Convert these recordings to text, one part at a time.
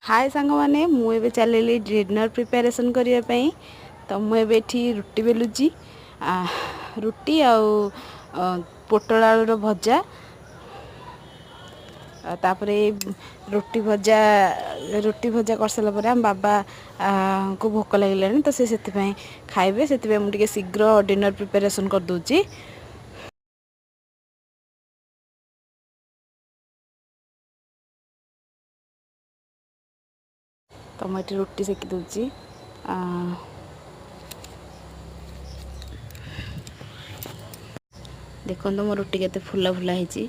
ହାଏ ସାଙ୍ଗମାନେ, ମୁଁ ଏବେ ଚାଲିଲି ଡିନର୍ ପ୍ରିପାରେସନ୍ କରିବା ପାଇଁ। ତ ମୁଁ ଏବେ ଏଠି ରୁଟି ବେଲୁଛି, ରୁଟି ଆଉ ପୋଟଳ ଆଳୁର ଭଜା। ତାପରେ ରୁଟି ଭଜା କରିସାରିଲା ପରେ ଆମ ବାବାଙ୍କୁ ଭୋକ ଲାଗିଲାଣି, ତ ସେ ସେଥିପାଇଁ ଖାଇବେ। ସେଥିପାଇଁ ମୁଁ ଟିକେ ଶୀଘ୍ର ଡିନର୍ ପ୍ରିପାରେସନ୍ କରିଦେଉଛି। ତ ମୁଁ ଏଠି ରୁଟି ସେକି ଦେଉଛି। ଦେଖନ୍ତୁ, ମୋ ରୁଟି କେତେ ଫୁଲା ଫୁଲା ହେଇଛି।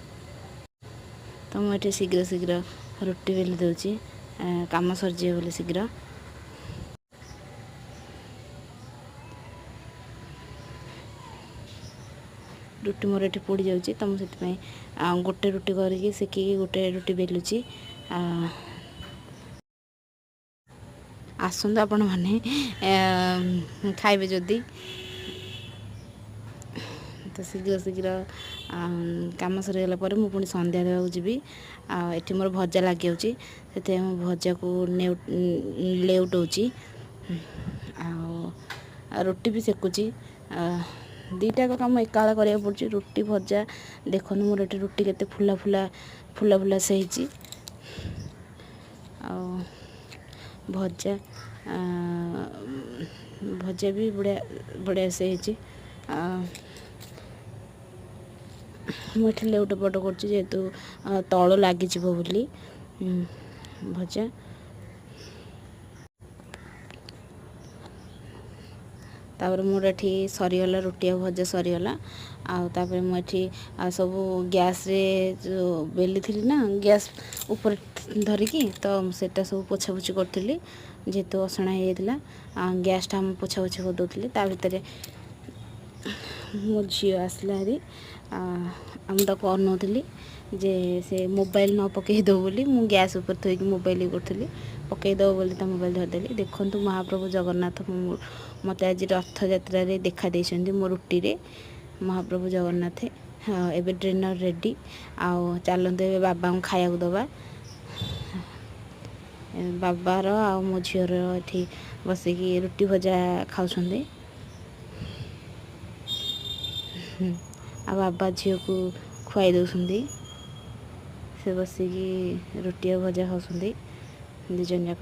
ତ ମୁଁ ଏଠି ଶୀଘ୍ର ଶୀଘ୍ର ରୁଟି ବେଲି ଦେଉଛି, କାମ ସରିଯିବ ବୋଲି ଶୀଘ୍ର। ରୁଟି ମୋର ଏଠି ପୋଡ଼ି ଯାଉଛି, ତ ମୁଁ ସେଥିପାଇଁ ଗୋଟେ ରୁଟି କରିକି ସେକିକି ଗୋଟେ ରୁଟି ବେଲୁଛି। ଆସନ୍ତୁ ଆପଣମାନେ ଖାଇବେ ଯଦି। ତ ଶୀଘ୍ର ଶୀଘ୍ର କାମ ସରିଗଲା ପରେ ମୁଁ ପୁଣି ସନ୍ଧ୍ୟା ଦେବାକୁ ଯିବି। ଆଉ ଏଠି ମୋର ଭଜା ଲାଗିଯାଉଛି, ସେଥିପାଇଁ ମୁଁ ଭଜାକୁ ଲେଉଟଉଛି ଆଉ ରୁଟି ବି ସେକୁଛି। ଦୁଇଟାକ କାମ ଏକାବେଳେ କରିବାକୁ ପଡ଼ୁଛି, ରୁଟି ଭଜା। ଦେଖନ୍ତୁ, ମୋର ଏଠି ରୁଟି କେତେ ଫୁଲା ଫୁଲା ଫୁଲା ଫୁଲା ସେ ହେଇଛି ଆଉ ଭଜା ବି ବଢ଼ିଆ ବଢ଼ିଆ ସେ ହେଇଛି। ମୁଁ ଏଠି ଲେଉଟ ପଟ କରୁଛି, ଯେହେତୁ ତଳ ଲାଗିଯିବ ବୋଲି ଭଜା। ତାପରେ ମୋର ଏଠି ସରିଗଲା, ରୁଟି ଆଉ ଭଜା ସରିଗଲା। ଆଉ ତାପରେ ମୁଁ ଏଠି ଆଉ ସବୁ ଗ୍ୟାସ୍ରେ ଯେଉଁ ବେଲିଥିଲି ନା ଗ୍ୟାସ୍ ଉପରେ ଧରିକି, ତ ସେଇଟା ସବୁ ପୋଛାପୋଛି କରୁଥିଲି, ଯେହେତୁ ଅସନା ହେଇଯାଇଥିଲା ଗ୍ୟାସ୍ଟା। ମୁଁ ପୋଛାପୋଛି କରିଦେଉଥିଲି, ତା ଭିତରେ ମୋ ଝିଅ ଆସିଲା ହାରି। ମୁଁ ତାକୁ ଅନଉଥିଲି ଯେ ସେ ମୋବାଇଲ ନ ପକାଇ ଦେଉ ବୋଲି। ମୁଁ ଗ୍ୟାସ୍ ଉପରେ ଥୋଇକି ମୋବାଇଲ କରୁଥିଲି, ପକାଇ ଦେବ ବୋଲି ତା ମୋବାଇଲ ଧରିଦେଲି। ଦେଖନ୍ତୁ, ମହାପ୍ରଭୁ ଜଗନ୍ନାଥ ମୋତେ ଆଜି ରଥଯାତ୍ରାରେ ଦେଖା ଦେଇଛନ୍ତି ମୋ ରୁଟିରେ ମହାପ୍ରଭୁ ଜଗନ୍ନାଥ। ଏବେ ଡିନର୍ ରେଡ଼ି। ଆଉ ଚାଲନ୍ତୁ, ଏବେ ବାବାଙ୍କୁ ଖାଇବାକୁ ଦେବା। ବାବାର ଆଉ ମୋ ଝିଅର ଏଠି ବସିକି ରୁଟି ଭଜା ଖାଉଛନ୍ତି ଆଉ ବାବା ଝିଅକୁ ଖୁଆଇ ଦେଉଛନ୍ତି। ସେ ବସିକି ରୁଟି ଆଉ ଭଜା ଖାଉଛନ୍ତି ଦୁଇ ଜଣ ଯାକ।